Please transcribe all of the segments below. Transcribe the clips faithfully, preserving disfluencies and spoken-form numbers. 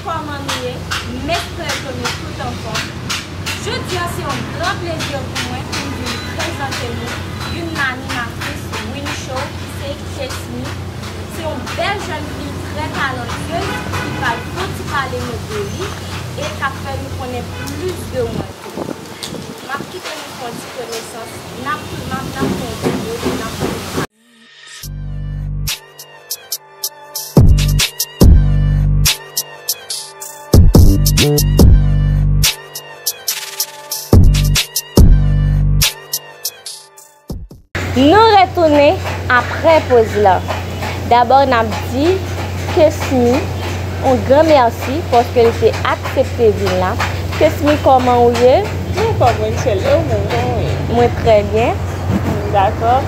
Kòman nou ye? M espere ke nou tout anfòm. Jodi a, se yon gran plezi pou mwen pou m vin prezante nou youn nan animatris Win Show, ki se Kesmy. Se yon bèl jèn fi trè talantyez ki pral fè ti pale nou de li e k ap fè nou konnen plis de mwen tou. M ap kite nou fè yon ti konesans. N ap, n ap, n ap fè yon videyo, n ap fè yon Nou retounen apre poz la. Dabò n ap di Kesmy yon gran mèsi paske l te aksepte vin la. Kesmy, kòman ou ye? M anfòm, Winchelle, e ou menm, kòman w ye? Mwen trè byen. Dakò.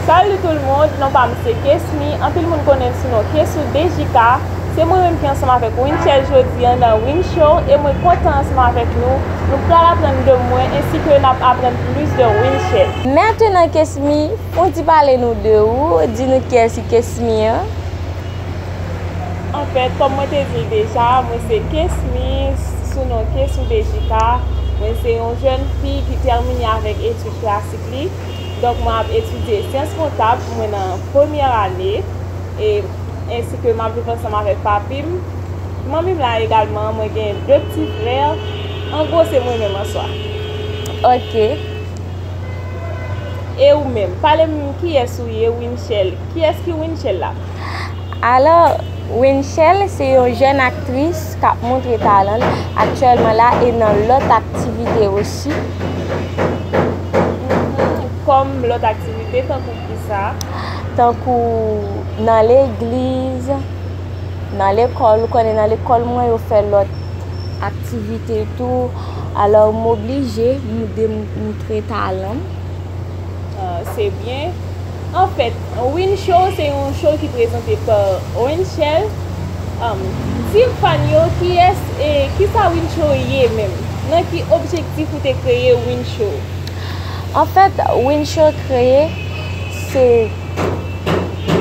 Salut tout le monde, non pa m se Kesmy. Anpil moun konnen m sou non Kesou Dejika. Se mwen menm ki ansanm avèk Winchelle jodi a nan Win Show e mwen kontan ansanm avèk nou. Nou pral aprann de mwen ensi ke n ap aprann plis de Winchelle. Mentenan Kesmy, fè yon ti pale nou de ou, di nou kiyès ki Kesmy an. Anfèt, kòm mwen te di l deja, mwen se Kesmy, sou non Kesou Dejika. Mwen se yon jèn fi ki tèmine avèk etid klasik li. Donk, mwen ap etidye syans kontab, mwen nan premyè ane, e, ensi ke m ap viv ansanm avèk papi m. Manmi m la egalman, mwen gen de pti frè. An gwo, se mwen menm an swa. Ok. E ou menm, pale m kiyès ou ye, Winchelle? Kiyès ki Winchelle la? Alò, Winchelle se yon jèn aktris k ap montre talan l aktyèlman la e nan lòt aktivite osi. Kòm lòt aktivite, tankou kisa? Tankou nan legliz, nan lekòl. Ou konnen nan lekòl mwen yo fè lòt aktivite tou. Alò, m oblije m de- montre talan m. Ah, se byen. Anfèt, Win Show se yon show ki prezante pa Winchelle. Um, di fan yo kiyès e kisa Win Show ye menm? Nan ki objektif ou te kreye Win Show? Anfèt, Win Show kreye, se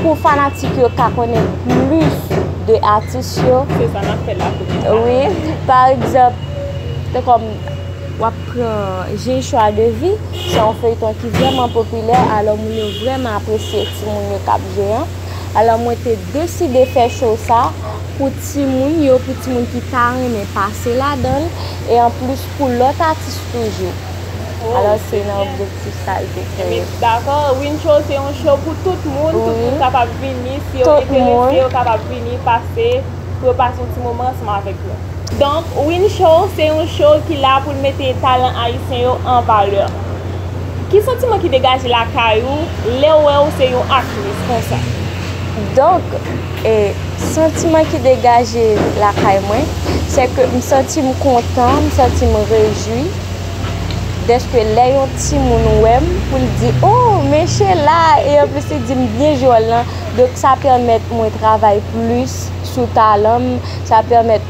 pou fanatik yo ka konnen plis de atis yo. Se sa n ap fè la kounye a. Wi, pa egzanp, te kòm w ap pran J'ai le choix de vie, se yon feyton ki vrèman popilè, alò moun yo vrèman apresye timoun yo k ap jwe an. Alò mwen te deside fè show sa pou timoun yo, pou timoun ki ta renmen pase ladan l, e anplis pou lòt atis toujou. Alò se nan objektif sa l te kreye. Dakò, Win Show se yon show pou tout moun, tout moun kapab vini, si yo enterese, yo kapab vini pase, pou yo pase yon ti moman ansanm avèk nou. Donk, Win Show se yon show ki la pou l mete talan ayisyen yo an valè. Ki santiman ki degaje lakay ou lè w wè w se yon aktris konsa? Donk, e, santiman ki degaje lakay mwen, se ke m santi m kontan, m santi m rejwi dèske lè yon timoun wè m, pou l di, "Oh, men Sheila!" E anplis, li di m byen jwe wòl lan. Donk, sa pèmèt mwen travay plis sou talan m, sa pèmèt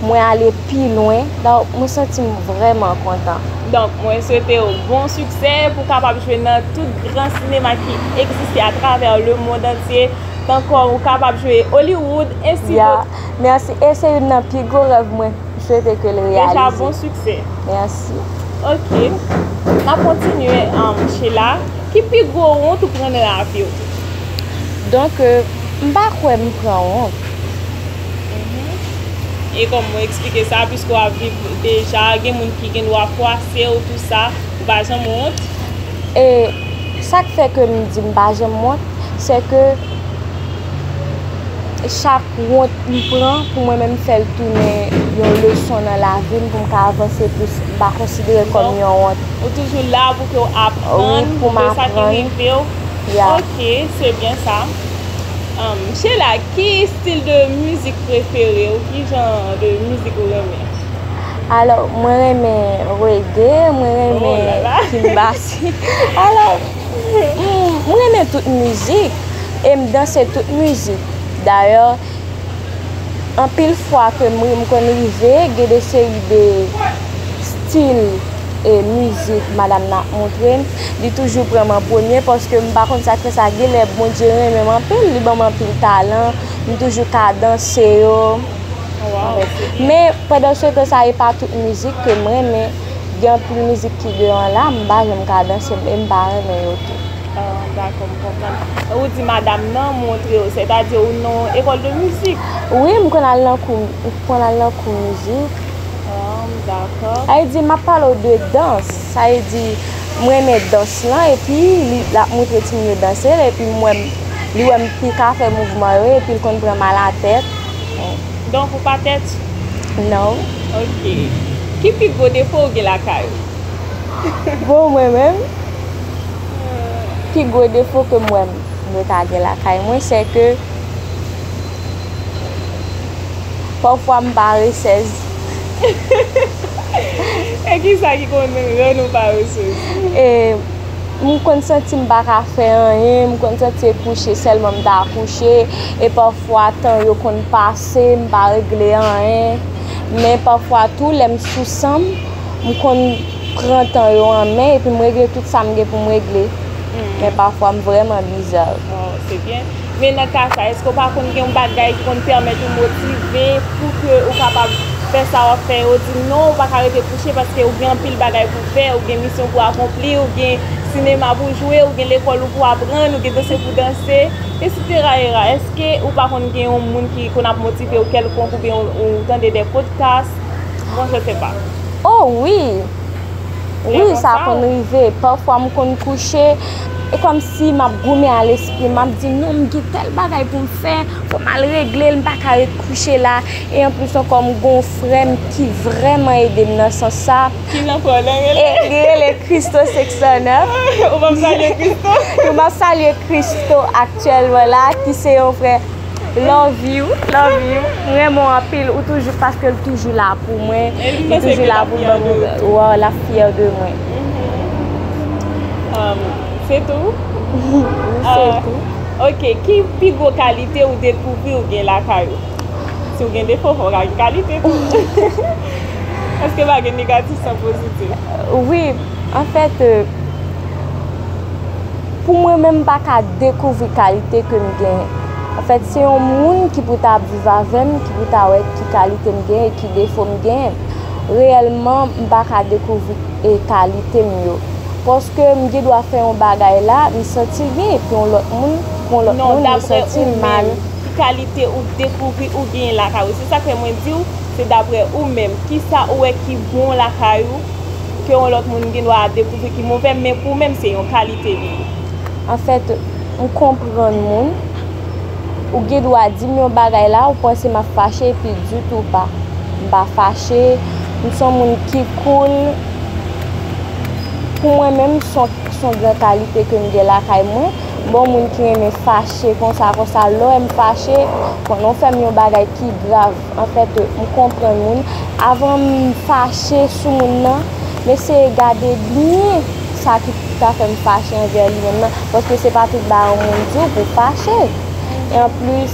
mwen ale pi lwen. Donk, mwen santi m vrèman kontan. Donk, mwen swete w bon siksè pou w kapab jwe nan tout gran sinema ki egziste atravè lemonn antye. Tankou ou kapab jwe Hollywood, ensi de suite. Ya, mèsi. E se youn nan pi gwo rèv mwen. M swete ke l reyalize. Deja, bon siksè. Mèsi. Ok. N ap kontinye, um, Sheila. Ki pi gwo wont ou pran nan lavi w? Donk, euh, m pa kwè m pran wont. Mhm. E kòman w eksplike sa, piske w ap viv deja, gen moun ki gen dwa fwase w, tou sa, ou pa janm wont? E sa k fè ke m di m pa janm wont, se ke chak wont m pran, pou mwen menm fè l tounen yon leson nan lavi m, pou m ka avanse plis, m pa konsidere l kòm yon wont. Ou toujou la pou ke w aprann de sa ki rive w. Ya. Ok, se byen sa. Um, Sheila, ki estil de mizik prefere w? Ki jan de mizik ou renmen? Alò, mwen renmen reggae, mwen renmen kimbasi. Alò, m, m renmen tout mizik e m danse tout mizik. Dayè, anpil fwa ke m, m konn rive, gen de seri de stil e mizik madanm nan ap montre m, li toujou pran m an premye, paske m pa konn sa k fè sa, genlè Bondye renmen m anpil, li ban m anpil talan, m toujou ka danse yo. Waw, se byen. Men pandan se tan sa, e pa tout mizik ke m renmen. Gen anpil mizik ki deyò an la, m pa janm ka danse, e m pa renmen yo tou. Ah, dakò, m konprann. Ou di madanm nan montre w, sètadi ou nan ekòl de mizik? Wi, m konn al nan kou, m konn al nan kou mizik. Ah, dakò. Sa vle di, m ap pale w de dans. Sa vle di, m renmen dans lan, epi li, l ap montre timoun yo danse l, epi m wè m, li wè m pi ka fè mouvman yo, epi l konn pran m a la tèt. Donk, ou pa tèt? Non. Ok. Ki pi gwo defo ou gen lakay ou? Bon, mwen menm, pi gwo defo ke mwen, mwen ta gen lakay mwen, se ke pafwa m paresèz. E ki sa ki konn rann ou paresèz? E, m konn santi m pa ka fè anyen, m konn santi se kouche sèlman m ta kouche, e pafwa tan yo konn pase, m pa regle anyen. Men pafwa tou, lè m sou san m, m konn pran tan yo an men, epi m regle tout sa m gen pou m regle. Men pafwa, m vrèman biza. Oh, se byen. Men nan ka sa, èske w pa konn gen yon bagay ki konn pèmèt ou motive pou ke ou kapab fè sa w ap fè yo? Di non, ou pa ka rete kouche paske ou gen anpil bagay pou fè, ou gen misyon pou akonpli, ou gen sinema pou jwe, ou gen lekòl ou pou aprann, ou gen danse pou danse, etsetera era. Èske ou pa konn gen yon moun ki konn ap motive w kèlkonk oubyen ou, ou tande de podcast? Bon, je sais pas. Oh wi! Wi, sa konn rive. Pafwa, m konn kouche, e kòmsi m ap goumen a lespri m, m ap di, "Non, m gen tèl bagay pou m fè, fò m al regle l, m pa ka ret kouche la." E anplis ankò, m gen yon frè m ki vrèman ede m nan sans sa. Ki jan frè w nan rele? E li rele Christo cinq cent neuf. Ou ban m salye Christo? Wi, m ap salye Christo aktyèlman la, ki se yon frè. Love you, love you. M renmen w anpil. Ou toujou, paske l toujou la pou mwen. Li toujou la pou l ban mwen. Wow, l ap fyè de mwen. Um, se tou? Se tou. Ok, ki pi gwo kalite ou dekouvri ou gen lakay ou? Si w gen defo, fò w ka gen kalite tou. Èske pa gen negatif san pozitif? Wi, anfèt, euh, pou mwen menm, m pa ka dekouvri kalite ke m genyen. Anfèt, se yon moun ki pou ta ap viv avè m, ki pou ta wè ki kalite m genyen e ki defo m genyen. Reyèlman, m pa ka dekouvri, e, kalite m yo. Paske m gen dwa fè yon bagay la, m santi l byen, epi yon lòt moun, pou yon lòt moun, li santi l mal. Non, daprè ou menm, ki kalite ou dekouvri ou genyen lakay ou? Se sa k fè mwen di w, se daprè ou menm. Kisa ou wè ki bon lakay ou, ke yon lòt moun gen dwa dekouvri ki move, men pou ou menm, se yon kalite li ye? Anfèt, m konprann moun. Ou gen dwa di m yon bagay la, ou panse m ap fache, epi ditou pa. M pa fache, m se yon moun ki cool. Pou mwen menm, se yon, se yon gran kalite ke m gen lakay mwen. M bon moun ki renmen fache konsa, konsa. Lè w wè m fache, bon, non, fè m yon bagay ki grav. Anfèt, m konprann moun. Avan m fache sou moun nan, m eseye gade byen sa ki ta fè m fache anvè li menm nan, paske se pa tout bagay yon moun di w pou w fache. E anplis,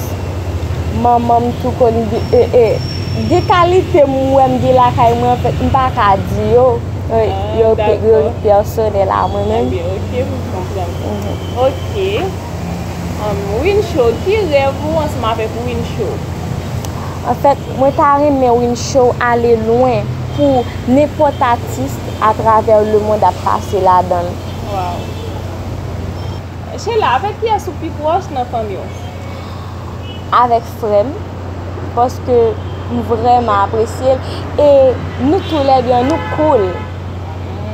manman m tou konn di, e, e, gen kalite m wè m gen lakay mwen, anfèt, m pa ka di yo. E, yo, yo pèsonèl a mwen menm. Ebyen, ok, m konprann. Ok. Um, Winshow, ki rèv ou ansanm avèk Winshow? Anfèt, mwen ta renmen Winshow ale lwen pou nenpòt atis atravè lemonn ap pase ladan l. Wow. Sheila, avèk kiyès ou pi pwòch nan fanmi w? Avèk frè m, paske m vrèman apresye l, e nou toulède, nou cool.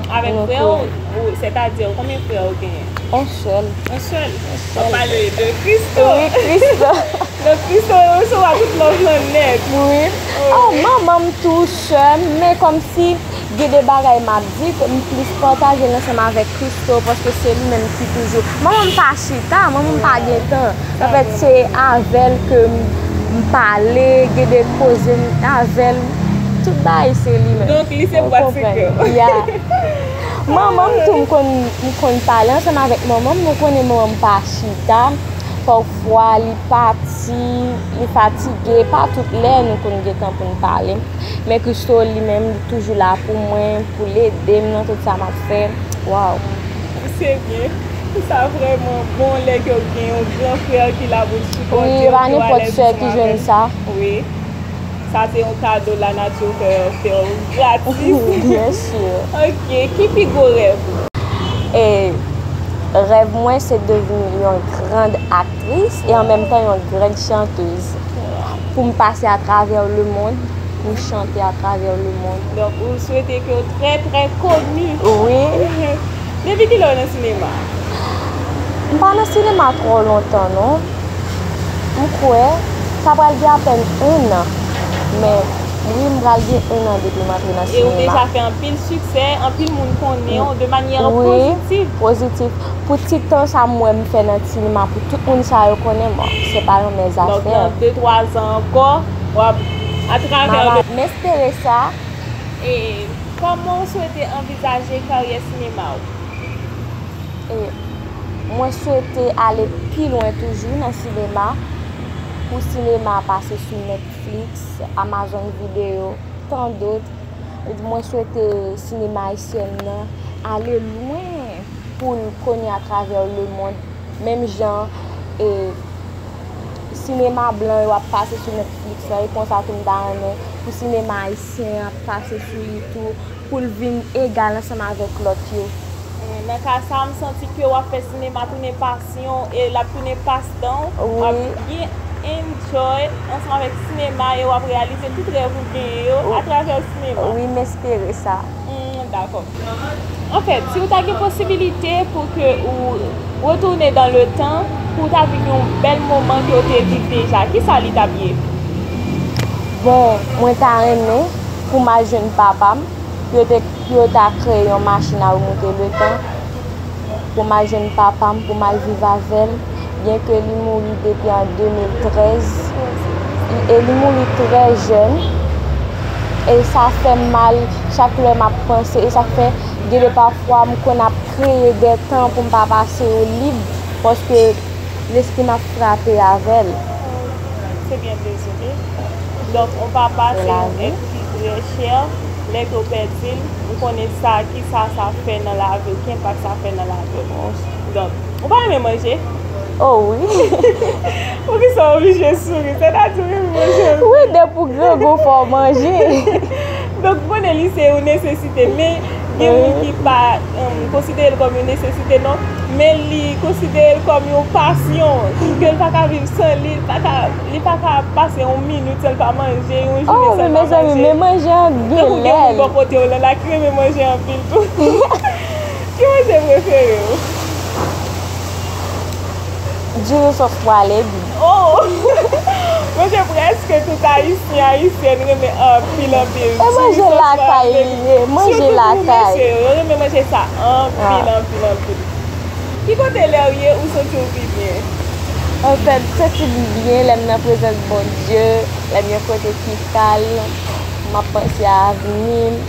Avèk frè w, ou, sètadi, konbyen frè ou genyen? On sèl. On sèl? On sèl. W ap pale de Christo. Wi, Christo. Donk, Christo resevwa tout love lan nèt. Wi. Oh, manman m tou, sè m, men kòmsi gen de bagay m ap di, m plis pataje l ansanm avèk Christo, paske se li menm ki toujou. Manman m pa chita, manman m pa gen tan. Anfèt, se avè l ke m, m pale, gen de koze m avè l. Tout bagay se li menm. Donk, li se bwat sekrè w. Ya. Manman m tou, m konn, m konn pale ansanm avèk manman m, nou konnen manman m pa chita. Pafwa, li pati, li fatige, pa tout lè nou konn gen tan pou n pale. Men Christo, li menm, li toujou la pou mwen, pou l ede m nan tout sa m ap fè. Waw. Se byen. Sa vrèman bon lè ke w gen yon gran frè ki la pou l sipòte w, ki alèz ansanm avè w. Wi, e pa nenpòt sè ki jwenn sa. Wi. Sa se yon kado lanati fè, fè w gratis. Byen si. Ok, ki pi gwo rèv ou? E rèv mwen se devni yon grand aktris e an menm tan yon grand chanteuse. Pou m pase atravè lemonn, pou m chante atravè lemonn. Donk, ou swete ke w trè, trè koni. Wi. Depi kilè w nan sinema? M pa nan sinema twò lontan, non. M kwè sa pral gen apèn en an. Men, wi, m pral gen en an depi m antre nan sinema. E ou deja fè anpil siksè, anpil moun konnen w de manyè pozitiv. Pozitif. Pou ti tan sa m wè m fè nan sinema, pou tout moun sa yo konnen, bon, se pa yon mèz afè. Donk, nan de, twa zan ankò, w ap atravè le. M espere sa. E kòman w swete anvizaje karyè sinema w? E mwen swete ale pi lwen toujou nan sinema, pou sinema pase sou Netflix, Amazon Video, tant d'autres. Mwen swete sinema ayisyèn nan ale lwen pou l koni atravè lemonn. Menm jan e sinema blan yo ap pase sou Netflix la, e konsa tou m ta renmen pou sinema ayisyen an pase sou li tou, pou l vin egal ansanm avèk lòt yo. Nan ka sa a, m santi ke w ap fè sinema tounen pasyon e l ap tounen pastan w. W ap byen enjoy ansanm avèk sinema e w ap reyalize tout rèv ou genyen yo atravè sinema. Wi, m espere sa. Hmm, dakò. Anfèt, si w ta gen posibilite pou ke ou retounen dans le temps, pou w ta viv yon bèl moman ke w te viv deja, kisa li t ap ye? Bon, mwen ta renmen pou m al jwenn papa m, pou yo te, pou yo ta kreye yon machin a remonte le tan, pou m al jwenn papa m, pou m al viv avè l, byenke li mouri depi an de mil trèz, e li mouri trè jèn, e sa fè m mal chak lè m ap panse, e sa fè gen de pafwa m konn ap kreye de tan pou m pa pase yo lib, paske lespri m ap frape avè l. Se byen, dezole. Donk, yon papa se yon èt ki trè chè. Lè ke w pèdi l, ou konnen sa, kisa sa fè nan lavi w, ki enpak sa fè nan lavi w. Donk, ou pa renmen manje? Oh wi. Poukisa w oblije souri? Sètadi w renmen manje anpil. Wi, depi w grangou fò w manje. Donk, ou konnen li se yon nesesite, men gen moun ki pa, em, konsidere l kòm yon nesesite, non, men li konsidere l kòm yon pasyon, ke l pa ka viv san li, li pa ka, li pa ka pase yon minit san l pa manje, yon jounen san l pa manje. Oh, men mezanmi, men manje an gen lè l. Tankou gen moun bò kote w la, la ki renmen manje anpil tou. Ki manje prefere w? Diri sos pwa lebi. Oh! Manje prèske tout ayisyen, ayisyèn renmen anpil, anpil. E manje lakay li ye, manje lakay. Sitou pou mesye yo, yo renmen manje sa anpil, anpil, anpil. Ki kote lè w ye, ou santi w pi byen? Anfèt, m santi m byen lè m nan prezans Bondye, lè m yon kote ki kalm, m ap panse a avni m,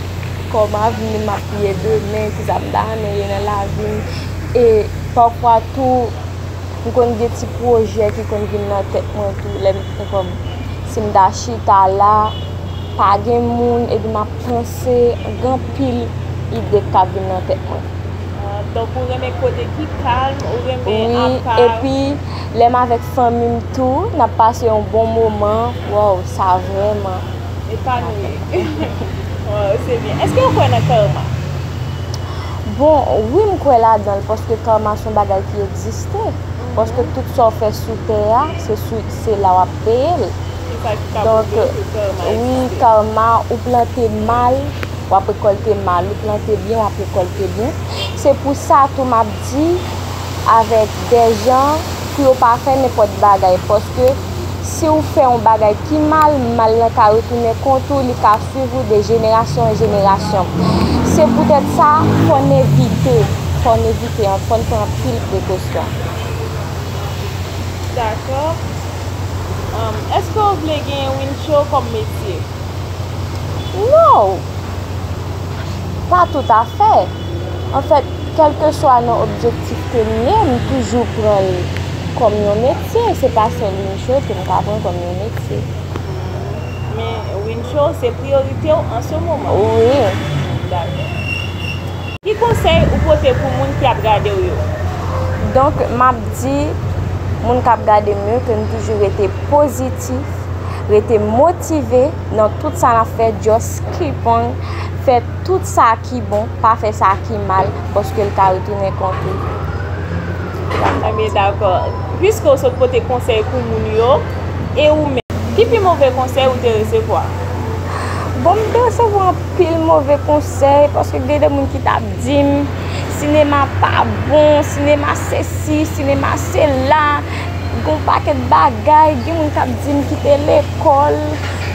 kòman avni m ap ye demen, kisa m ta renmen ye nan lavi m. E pafwa tou, m konn gen ti pwojè ki konn vin nan tèt mwen tou, lè m, kòm si m ta chita la, pa gen moun, epi m ap panse, gen anpil ide k ap vin nan tèt mwen. Ah, donk, ou renmen kote ki kalm, ou renmen apa. Wi, epi lè m avèk fanmi m tou, n ap pase yon bon moman. Waw, sa vrèman. Epanouye. Waw, se byen. Èske w kwè nan karma? Bon, wi, m kwè ladan l, paske karma se yon bagay ki egziste. Paske tout sa w fè sou tè a, se sou, se la w ap peye l. Se sa ki ka pwouve ke karma egziste. Donk, wi, karma, ou plante mal, w ap rekòlte mal, ou plante byen, w ap rekòlte byen. Se pou sa tou m ap di avèk dè jan pou yo pa fè nenpòt bagay, paske si w fè yon bagay ki mal, mal lan ka retounen kont ou, li ka swiv ou de jenerasyon an jenerasyon. Se poutèt sa, fò n evite, fò n evite, fò n pran anpil prekosyon. Dakò. Èske w vle gen Wincho kòm metye? Non! Pa toutafè. Anfèt, kèlkeswa nan objektif ke m ye, m toujou pran l kòm yon metye. Se pa sèl Wincho ke m ka pran kòm yon metye. Men Wincho, se priyorite w an se moman? Wi. Dakò. Ki konsèy ou pote pou moun ki ap gade w yo? Donk, m ap di moun k ap gade m yo ke n toujou rete pozitif, Rete motive nan tout sa n ap fè, just keep on, fè tout sa ki bon, pa fè sa ki mal, paske l ka retounen kont ou. Ebyen, dakò. Piske w sot pote konsèy pou moun yo, e ou menm, ki pi move konsèy ou te resevwa? Bon, m te resevwa anpil move konsèy, paske gen de moun ki t ap di m, sinema pa bon, sinema sesi, sinema sela. Gen yon pakèt bagay, gen moun k ap di m kite lekòl,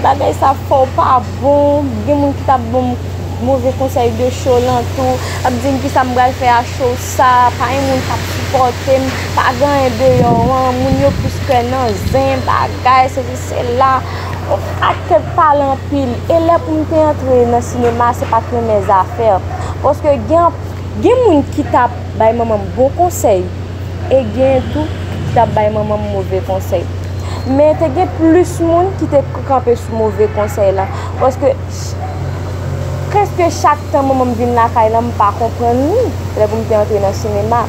bagay sa fè w pa bon, gen moun ki t ap ban m move konsèy de cho lan tou, ap di m kisa m pral fè a cho sa, pa gen moun k ap sipòte m, pa gen anyen deyò an, moun yo plis kwè nan zen, bagay, sesi, sela, yon pakèt pale anpil. E lè pou m te antre nan sinema, se pa t renmen zafè. Paske gen, gen moun ki t ap bay manman m bon konsèy, e gen tou ki t ap bay manman m move konsèy. Men te gen plis moun ki te kanpe sou move konsèy lan. Paske ch-, prèske chak tan manman m vin lakay lan, m pa konprann li lè pou m te antre nan sinema.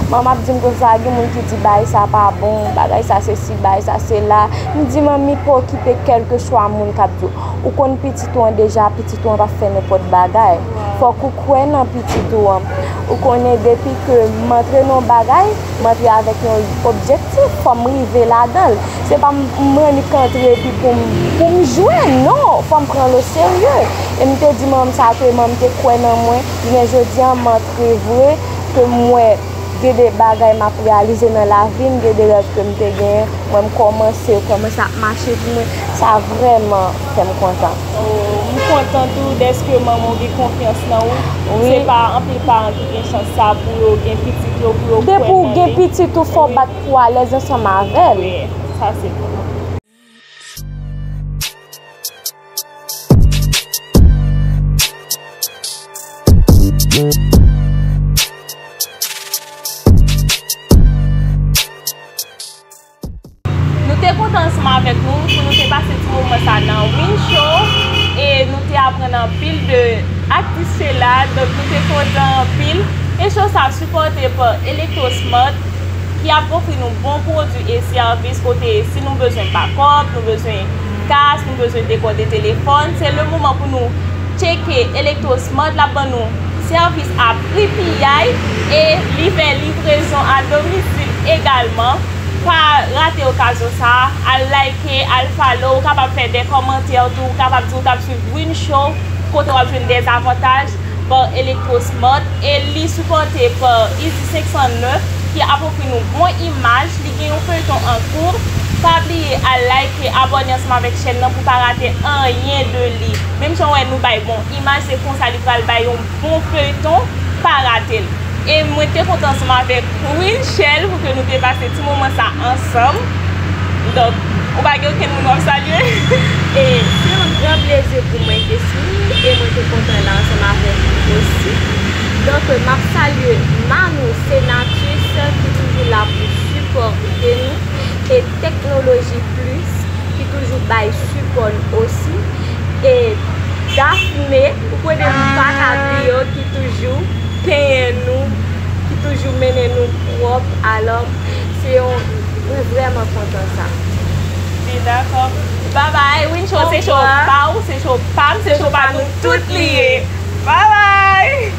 Manman ap di m konsa, gen moun ki di bagay sa pa bon, bagay sa sesi, bagay sa sela. M di, manmi, pa okipe kèlkeswa moun k ap di w. Ou konn pitit ou an deja, pitit ou an p ap fè nenpòt bagay. Fòk ou kwè nan pitit ou an. Ou konnen depi ke m antre nan yon bagay, m antre avèk yon objektif, fò m rive ladan l. Se pa m, m annik antre epi pou m, pou m jwe, non, fò m pran l oserye. E m te di manman m sa tou, e manman m te kwè nan mwen. Jounen jodi a, m antre vre, ke m wè gen de bagay m ap reyalize nan lavi m, gen de rèv ke m te genyen, mwen m kòmanse, yo kòmanse ap mache pou mwen, sa vrèman fè m kontan. Oh, m kontan tou dèske manman w gen konfyans nan ou. Wi. Se pa anpil paran ki gen chans sa pou yo gen pitit yo, pou yo kwè nan li. Depi w gen pitit ou, fò w bat pou w alèz ansanm avè l. Wi, sa se vre. Nou te kontan ansanm avèk nou pou nou te pase ti moman sa nan Win Show e nou te aprann anpil de aktris Sheila, donk nou te kontan anpil. E show sa sipòte pa Electrosmart ki ap ofri nou bon pwodui e sèvis kote si nou bezwen bakòp, nou bezwen kas, nou bezwen dekò de telefòn, se le moman pou nou tcheke Electrosmart, l ap ban nou sèvis a pri piyay e li fè livrezon a domisil egalman. Pa rate okazyon sa a, al like, al follow, ou kapab fè de kòmantè tou, ou kapab di ou t ap swiv Win Show, kote w ap jwenn de avantaj pa Electrosmart e li sipòte pa Easy senk san nèf ki ap ofri nou bon imaj. Li gen yon feyton an kou. Pa bliye al like, abòne ansanm avèk chèn nan pou w pa rate anyen de li. Menm jan w wè nou bay bon imaj, se konsa li pral bay yon bon feyton, pa rate l. E mwen te kontan ansanm avèk Winchelle pou ke nou te pase ti moman sa ansanm. Donk, ou pa gen okenn moun w ap salye? E se yon gran plezi pou mwen ke sou e mwen te kontan la ansanm avèk ou osi. Donk, m ap salye Manou Senatus ki toujou la pou sipòte nou e Teknoloji Plis ki toujou bay sipò l osi. E Daphné, ou konnen m pa ka bliye w, ki toujou penyen nou, ki toujou mennen nou pwòp. Alò, se yon, mwen vrèman kontan sa. Byen dakò. Babay, Winchou, se cho pa w, se cho pa m, se cho pa nou tout li ye. Babay!